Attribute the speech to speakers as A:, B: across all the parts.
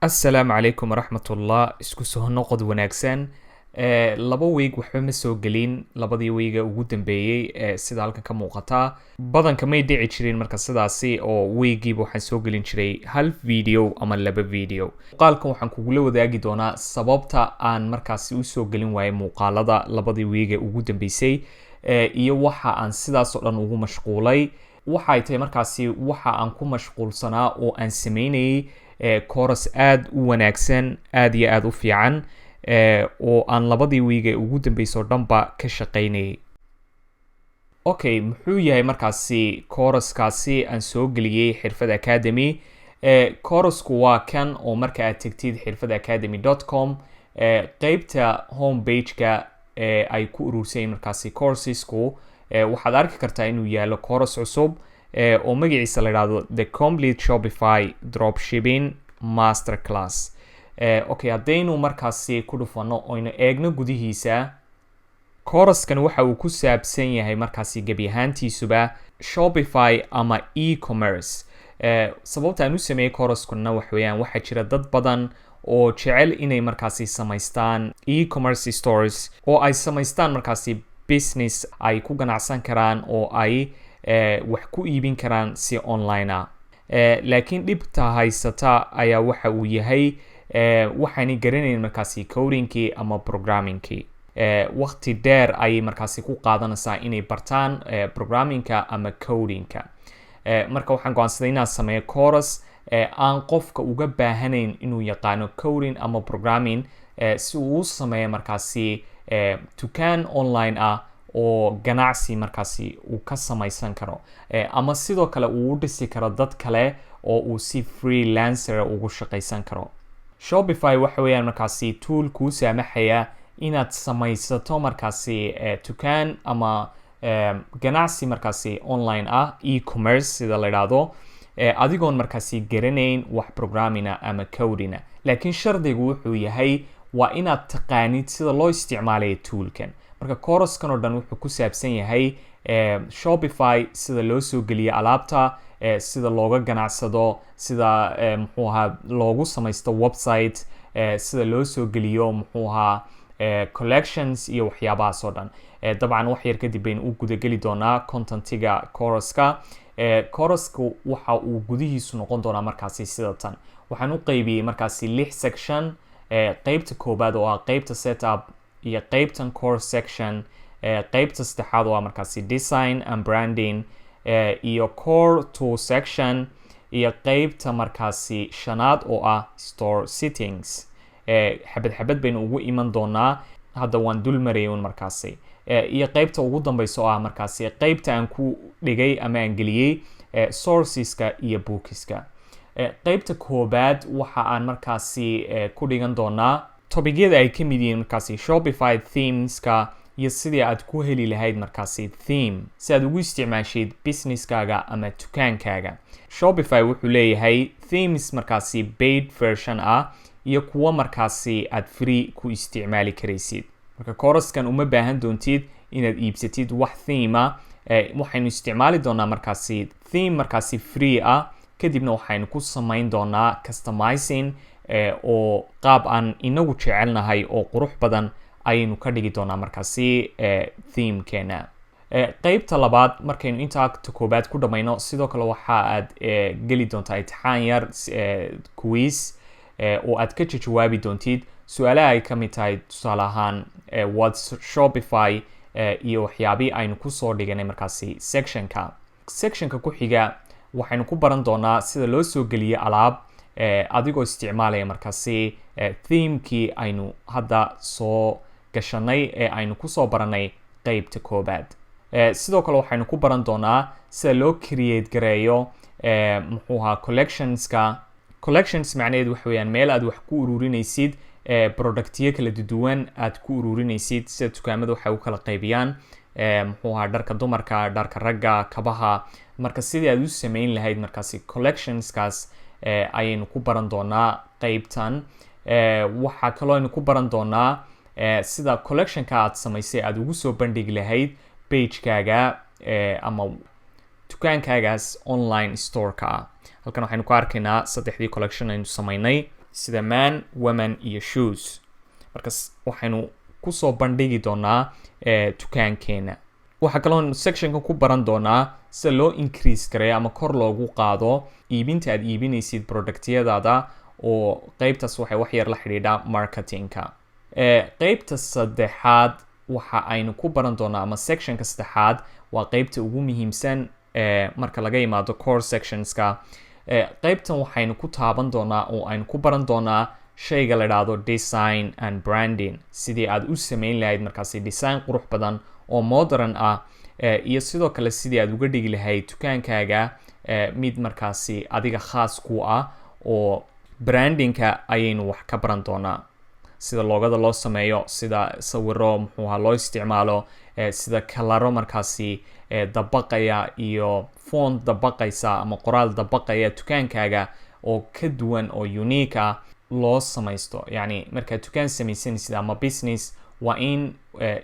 A: Assalaamu calaykum waraxmatullah. Isku soo noqod wanaagsan. 2 week waxba ma soo gelin, labadii week-ga ugu dambeeyey. Sida halkan ka muuqata, badanka may dhici jirin marka sidaasi oo week-giiba waxaan soo gelin jiray hal video ama laba video. Muuqaalkan waxaan kugula wadaagi doonaa sababta aan markaasi usoo gelin waayay muuqaalada labadii week-ga ugu dambeysay iyo waxa aan sidaas oo dhan ugu mashquulay. Waxay tahay markaasi waxa aan ku mashquulsanaa oo aan sameynayay course aada u wanaagsan, aada iyo aada u fiican, oo aan labadii week-ga ugu dambeysay oo dhanba ka shaqeynayay. Okay, muxuu yahay markaasi course-kaasi aan soo geliyey Xirfad Academy? Course-ku waa kan oo marka aad tegtid xirfadacademy.com, qeybta home page-ka ay ku urursayin markaasi courses-ku, waxaad arki kartaa inuu yaalo course cusub oo magaciisa la idhahdo The Complete Shopify Dropshipping Master Class. Okay, haddaynu markaasi ku dhufano oynu eegno gudihiisa, course-kan waxa uu ku saabsan yahay markaasi gebi ahaantiisuba Shopify ama e-commerce. Sababta aan u sameeyey course-kuna wax weeyaan, waxaa jira dad badan oo jecel inay markaasi samaystaan e-commerce stores oo ay samaystaan markaasi business ay ku ganacsan karaan oo ay wax ku iibin karaan si online ah, laakiin dhibta haysata ayaa waxa uu yahay waxaanay garanayn markaasi coding-kii ama programming-kii. Waqti dheer ayay markaasi ku qaadanaysaa inay bartaan programming-ka ama coding-ka. Marka waxaan go-aansaday inaan sameeyo course aan qofka uga baahanayn inuu yaqaano coding ama programming si uu u sameeyo markaasi dukaan online ah oo ganacsi markaasi uu ka samaysan karo, ama sidoo kale uu u dhisi karo dad kale oo uu si freelancer ugu shaqaysan karo. Shopify waxa weeyaan markaasi tool kuu saamaxaya inaad samaysato markaasi dukaan ama ganacsi markaasi online ah, e-commerce sida la idhaahdo, adigoon markaasi garanayn wax programming-a ama coding-a, laakiin shardigu wuxuu yahay waa inaad taqaanid sida loo isticmaalayo tool-kan. Marka course-kan oo dhan wuxuu ku saabsan yahay Shopify, sida loo soo geliyo alaabta, sida looga ganacsado, sida muxuu ahaa loogu samaysto website, sida loo soo geliyo muxuu ahaa collections iyo waxyaabahaas oo dhan. Dabcan wax yar kadib baynu u gudageli doonaa content-iga course-ka. Course-ku waxa uu gudihiisu noqon doonaa markaasi sida tan. Waxaan u qeybiyey markaasi lix section: qeybta koobaad oo ah qeybta setup, iyo qeybtan core section, qeybta saddexaad oo ah markaasi design and branding, iyo core tool section, iyo qeybta markaasi shanaad oo ah store settings. Xabad xabad baynu ugu iman doonaa, hadda waan dul marayay un markaasi. Iyo qeybta ugu dambeysa oo ah markaasi qeybta aan ku dhigay ama aan geliyey sources-ka iyo books-ka. Qeybta koobaad waxa aan markaasi ku dhigan doonaa topic-yada ay ka mid yihiin markaasi Shopify themes-ka iyo sidii aad ku heli lahayd markaasi theme si aad ugu isticmaashid business-kaaga ama dukaankaaga. Shopify wuxuu leeyahay themes markaasi paid version ah iyo kuwo markaasi aad free ku isticmaali karaysid. Marka course-kan uma baahan doontid inaad iibsatid wax theme-a. Waxaynu isticmaali doonaa markaasi theme markaasi free ah, kadibna waxaynu ku samayn doonaa customizing oo qaab aan inagu jecelnahay oo qurux badan ayaynu ka dhigi doonaa markaasi theme-keena. Qeybta labaad markaynu intaa ta koobaad ku dhamayno, sidoo kale waxa aad geli doontaa imtixaan yar, quiz, oo aad ka jawaabi doontid su-aalaha ay ka mid tahay, tusaale ahaan, "What's Shopify?" iyo waxyaabihii aynu kusoo dhiganay markaasi section-ka. Section-ka ku xiga waxaynu ku baran doonaa sida loo soo geliyo alaab adigoo isticmaalaya markaasi theme-kii aynu hadda soo gashanay ee aynu kusoo baranay qeybta koobaad. Sidoo kale waxaynu ku baran doonaa sida loo create gareeyo muxuu ahaa collections-ka. Collections macnaheedu waxa weeyaan meel aad wax ku ururinaysid, product-yo kala duwan aad ku ururinaysid, sida dukaamada waxay u kala qaybiyaan muxuu ahaa dharka dumarka, dharka ragga, kabaha. Marka sidii aad u sameyn lahayd markaasi collections-kaas ayaynu ku baran doonaa qeybtan. Waxaa kaloo aynu ku baran doonaa sida collection-ka aad samaysay aada ugu soo bandhigi lahayd page-kaaga ama dukaankaagaas online store-ka ah. Halkan waxaynu ku arkaynaa saddexdii collection aynu sameynay. sida man, woman iyo shoes. Markas waxaynu kusoo bandhigi doonaa dukaankeena. Waxaa kaloo sectionkan ku baran doonaa sida loo increase gareeyo ama kor loogu qaado iibinta aad iibinaysid productyadaada, oo qeybtaas waxay wax yar la xidhiidhaa marketingka. Qeybta saddexaad waxa aynu ku baran doonaa, ama sectionka saddexaad, waa qeybta ugu muhiimsan marka laga yimaado core sectionska. Qeybtan waxaynu ku taaban doonaa oo aynu ku baran doonaa shayga la idhaahdo design and branding, sidii aad u sameyn lahayd markaasi design qurux badan oo modern ah, iyo sidoo kale sidii aad uga dhigi lahayd dukaankaaga mid markaasi adiga khaas ku ah, oo brandingka ayaynu wax ka baran doonaa: sida logoda loo sameeyo, sida sawiro muxuuha loo isticmaalo, sida coloro markaasi dabaqaya iyo font dabaqaysa ama qoraal dabaqaya dukaankaaga oo ka duwan oo unique ah loo samaysto. Yacni markaad dukaan samaysanaysid ama business, waa in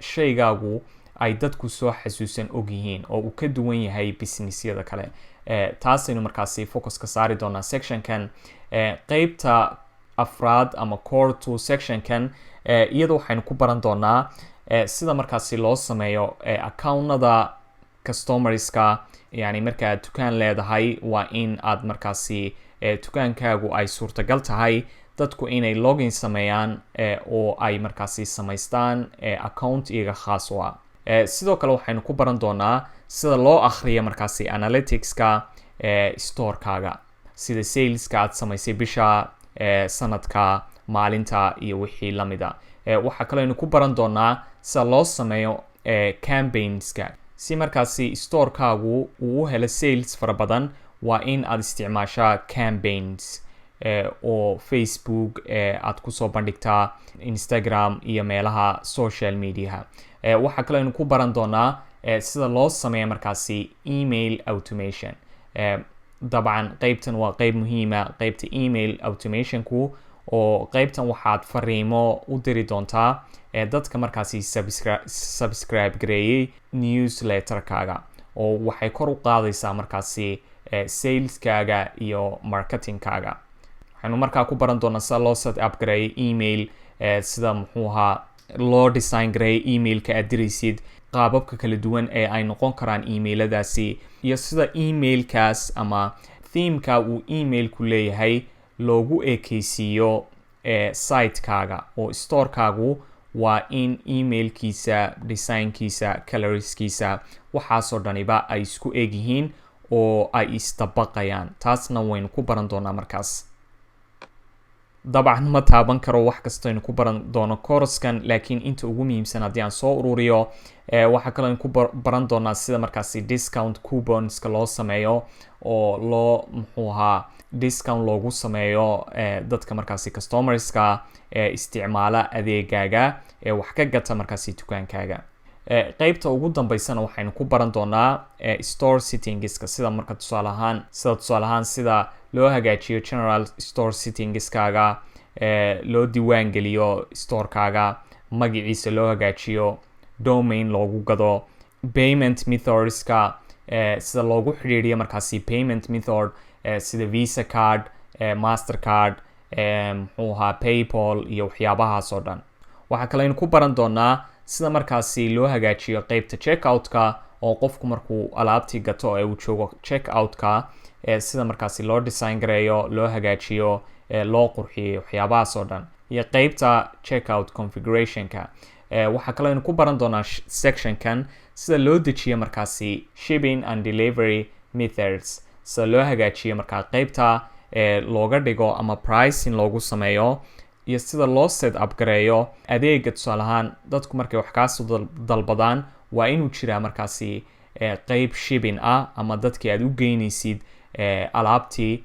A: shaygaagu ay dadku soo xasuusan og yihiin oo uu ka duwan yahay businessyada kale. Taasaynu markaasi focus ka saari doonaa sectionkan. Qeybta afraad ama core two sectionkan iyada waxaynu ku baran doonaa sida markaasi loo sameeyo accountnada customerska. Yani markaad dukaan leedahay, waa in aad markaasi dukaankaagu ay suurtagal tahay dadku inay login sameeyaan oo ay markaasi samaystaan account iyaga khaas u ah. Sidoo kale waxaynu ku baran doonaa sida loo akhriyo markaasi analyticska storekaaga, sida saleska aad samaysay bisha, sanadka, maalinta iyo wixii lamida. Waxaa kaloo aynu ku baran doonaa sida loo sameeyo campaignska si markaasi storekaagu uu u helo sales fara badan. Waa in aad isticmaashaa campaigns oo Facebook aad kusoo bandhigtaa, Instagram iyo meelaha social mediaha. Waxaa kaloo aynu ku baran doonaa sida loo sameeyo markaasi email automation. Dabcan qeybtan waa qeyb muhiima, qeybta email automationku, oo qeybtan waxaad fariimo u diri doontaa dadka markaasi subscribe gareeyey newsletterkaaga, oo waxay kor u qaadaysaa markaasi saleskaaga iyo marketingkaaga. Waxaynu markaa ku baran doonaa sida loo set up gareeyo email, sida muxuu ahaa loo design gareeyo emailka aad diraysid, qaababka kala duwan ee ay noqon karaan emailadaasi, iyo sida emailkaas ama themeka uu emailku leeyahay loogu ekeysiiyo sitekaaga, oo storekaagu waa in emailkiisa, designkiisa, colorskiisa, waxaasoo dhaniba ay isku egyihiin oo ay isdabaqayaan. Taasna waynu ku baran doonaa markaas. Dabcan ma taaban karo wax kastaynu ku baran doono coursekan, laakiin inta ugu muhiimsan haddii aan soo ururiyo, waxaa kaloo aynu ku baran doonaa sida markaasi discount couponska loo sameeyo oo loo muxuu ahaa discount loogu sameeyo dadka markaasi customerska ee isticmaala adeegaaga ee wax ka gata markaasi dukaankaaga. Qeybta ugu dambeysana waxaynu ku baran doonaa store settingska, sida marka tusaale ahaan sida loo hagaajiyo general store settingskaaga, loo diiwaan geliyo storekaaga, magaciisa loo hagaajiyo, domain loogu gado, payment methodska sida loogu xidhiiriyo markaasi payment method sida Visa card, Master Card, muxuu ahaa PayPal iyo waxyaabahaas oo dhan. Waxaa kale aynu ku baran doonaa sida markaasi loo hagaajiyo qeybta checkout-ka, oo qofku markuu alaabtii gato ee uu joogo checkout-ka, sida markaasi loo design gareeyo, loo hagaajiyo, loo qurxiyo, waxyaabahaas oo dhan, iyo qeybta checkout configurationka. Waxaa kaloo aynu ku baran doonaa sectionkan sida loo dejiyo markaasi shipping and delivery methods, sida loo hagaajiyo markaa qeybta looga dhigo ama pricing loogu sameeyo, iyo sida loo set up gareeyo adeega. Tusaale ahaan, dadku markay wax kaasoo dalbadaan, waa inuu jiraa markaasi qeyb shipping ah ama dadkii aad u geynaysid alaabtii.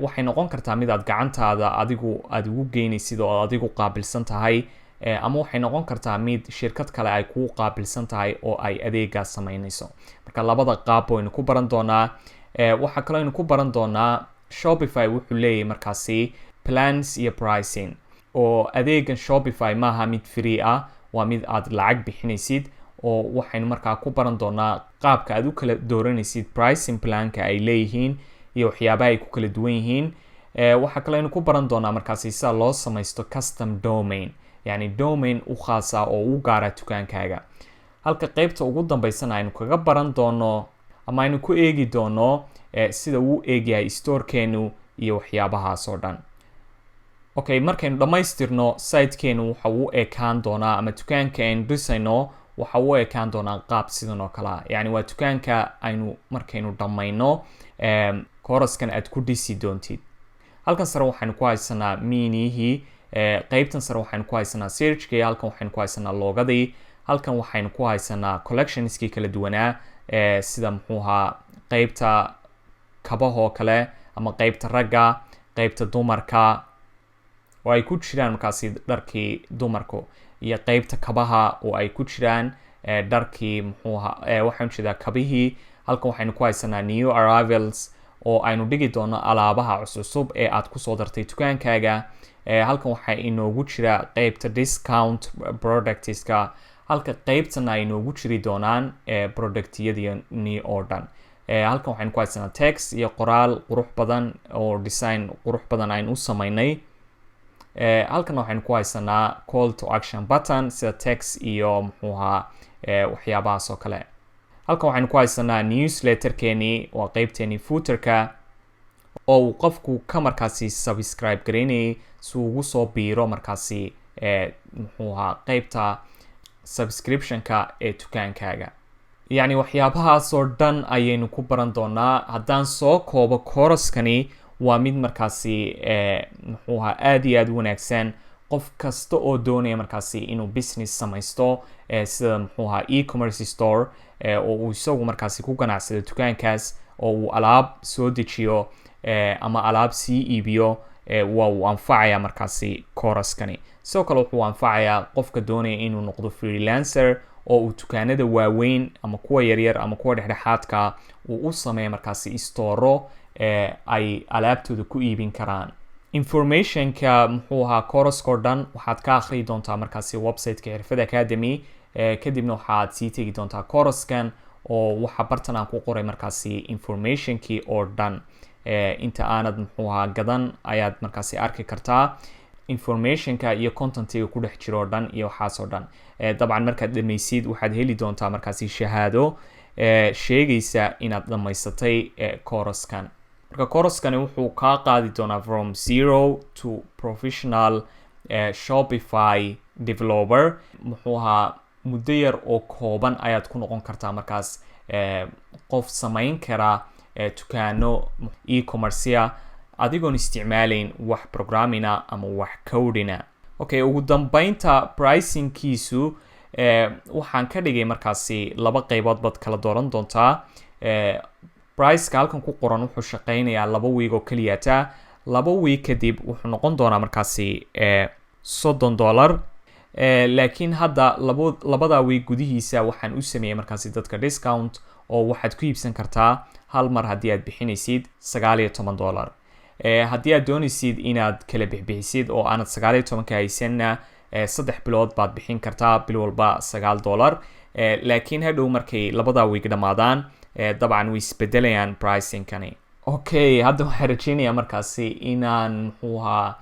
A: Waxay noqon kartaa mid aad gacantaada adigu aada ugu geynaysid oo aad adigu qaabilsan tahay, ama waxay noqon kartaa mid shirkad kale ay kuu qaabilsan tahay oo ay adeegaas sameynayso. Marka labada qaab waynu ku baran doonaa. Waxaa kaloo aynu ku baran doonaa Shopify wuxuu leeyahay markaasi plans iyo pricing, oo adeegan Shopify maaha mid free ah, waa mid aad lacag bixinaysid, oo waxaynu markaa ku baran doonaa qaabka aad u kala dooranaysid pricing planka ay leeyihiin iyo waxyaabaha ay ku kala duwan yihiin. Waxaa kale aynu ku baran doonaa markaasi sida loo samaysto custom domain, yacni domain u khaasa oo u gaara dukaankaaga, halka qeybta ugu dambeysana aynu kaga baran doono ama aynu ku eegi doono sida uu eegyahay storekeenu iyo waxyaabahaas oo dhan. Okay, markaynu dhammaystirno, sitekeenu waxa uu ekaan doonaa ama dukaanka aynu dhisayno waxa uu ekaan doonaa qaab sidan oo kale ah. Yacni waa dukaanka aynu markaynu dhammayno coursekan aad ku dhisi doontid. Halkan sare waxaynu ku haysanaa menuyihii, qeybtan sare waxaynu ku haysanaa searchkii, halkan waxaynu ku haysanaa logodii, halkan waxaynu ku haysanaa collectionskii kala duwanaa, sida muxuu ahaa qeybta kabahoo kale ama qeybta ragga, qeybta dumarka oo ay ku jiraan markaasi dharkii dumarku, iyo qeybta kabaha oo ay ku jiraan dharkii, muxuu ahaa, waxaan ujeedaa kabihii. Halkan waxaynu ku haysanaa new arrivals oo aynu dhigi doono alaabaha cusub ee aad kusoo dartay dukaankaaga. Halkan waxaa inoogu jira qeybta discount productska, halka qeybtana ay inoogu jiri doonaan productyadii oo dhan. Halkan waxaynu ku haysanaa text iyo qoraal qurux badan oo design qurux badan aynu u sameynay. Halkan waxaynu ku haysanaa call to action button, sida text iyo muxuu ahaa waxyaabahaas oo kale. Halkan waxaynu ku haysanaa newsletterkeeni, waa qeybteeni footerka oo uu qofku ka markaasi subscribe garaynayay si uu ugu soo biiro markaasi muxuu ahaa qeybta subscriptionka ee dukaankaaga. Yacni waxyaabahaas oo dhan ayaynu ku baran doonaa. Haddaan soo koobo, coursekani waa mid markaasi muxuu ahaa aada iyo aada u wanaagsan qof kasta oo doonaya markaasi inuu business samaysto, sida muxuu ahaa e-commerce store, oo uu isagu markaasi ku ganacsado dukaankaas oo uu alaab soo dejiyo ama alaab sii iibiyo. Waa uu anfacaya markaasi coursekani. Sidoo kale wuxuu anfacayaa qofka doonaya inuu noqdo freelancer oo uu dukaanada waaweyn ama kuwa yaryar ama kuwa dhexdhexaadka uu u sameeyo markaasi store ay alaabtooda ku iibin karaan. Informationka muxuu ahaa courseka oo dhan waxaad ka akhriyi doontaa markaasi websiteka Xirfad Academy. Kadibna waxaad sii tegi doontaa coursekan oo waxa bartan aan ku qoray markaasi informationkii oo dhan. Inta aanad muxuu ahaa gadan ayaad markaasi arki kartaa informationka iyo contentiga ku dhex jiro oo dhan iyo waxaas oo dhan. Dabcan markaad dhammaysid waxaad heli doontaa markaasi shahaado sheegaysa inaad dhammaysatay coursekan. Marka coursekani wuxuu kaa qaadi doonaa from zero to professional Shopify developer. Muxuu ahaa muddo yar oo kooban ayaad ku noqon kartaa markaas qof samayn kara dukaano e-commercea adigoon isticmaalayn wax programming ama wax coding. Okay, ugu dambeynta pricingkiisu waxaan ka dhigay markaasi laba qeybood baad kala dooran doontaa. Priceka halkan ku qoran wuxuu shaqeynayaa 2 week oo keliyata. 2 week kadib wuxuu noqon doonaa markaasi $30. Laakiin hadda labada week gudihiisa waxaan u sameeyey markaasi dadka discount oo waxaad ku iibsan kartaa hal mar haddii aad bixinaysid $19. Haddii aad doonaysid inaad kala bixbixisid oo aanad 19-ka haysanna, 3 bilood baad bixin kartaa, bil walba $9. Laakiin hadhow markay labada week dhammaadaan, dabcan way isbedelayaan pricingkani. Okay, hadda waxaan rajeynayaa markaasi inaan muxuu ahaa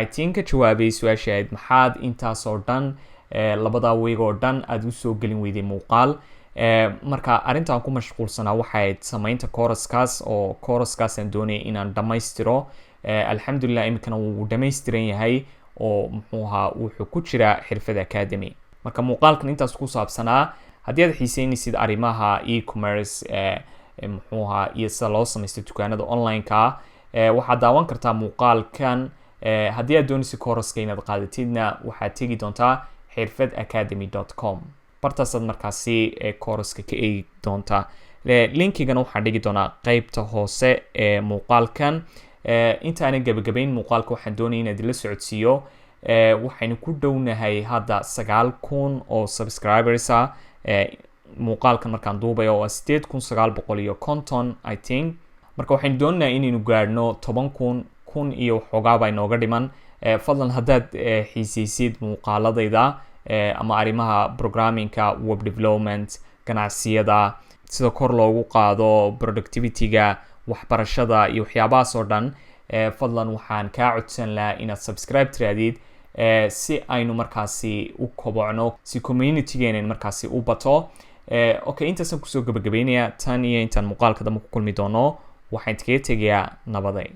A: I think ka jawaabay su-aasha ahayd maxaad intaas oo dhan, labada week oo dhan, aada usoo gelin weyday muuqaal. Marka arrintaan ku mashquulsanaa waxay ahayd sameynta coursekaas, oo coursekaasaan doonayay inaan dhammaystiro. Alxamdulilah, iminkana wuu dhammaystiran yahay oo muxuu ahaa wuxuu ku jiraa Xirfad Academy. Marka muuqaalkan intaas ku saabsanaa. Haddii aad xiiseynaysid arrimaha e-commerce, muxuu ahaa, iyo sida loo samaysto dukaanada online-ka, waxaad daawan kartaa muuqaalkan. Haddii aad doonaysid courseka inaad qaadatidna, waxaad tegi doontaa xirfadacademy.com. Bartaasaad markaasi courseka ka eegi doontaa. Linkigana waxaan dhigi doonaa qeybta hoose ee muuqaalkan. Intaanan gebagabayn muuqaalka, waxaan doonaya inaad la socodsiiyo waxaynu ku dhownahay hadda 9000 oo subscribers ah. Muuqaalkan markaan duubayo waa 8950, I think. Marka waxaynu doonaynaa inaynu gaadhno 10,000, 1000 iyo waxoogaaba inooga dhiman. Fadlan haddaad xiisaysid muuqaaladayda ama arrimaha programmingka, web development, ganacsiyada, sida kor loogu qaado productivity-ga, waxbarashada iyo waxyaabahaas oo dhan. Fadlan waxaan kaa codsan lahaa inaad subscribe tiraadid, si aynu markaasi u kobocno, si community-geena markaasi u bato. Okay, intaasaan kusoo gabagabaynayaa. Tan iyo intaan muuqaalka dambe ku kulmi doono, waxaan iskaga tegayaa nabaday.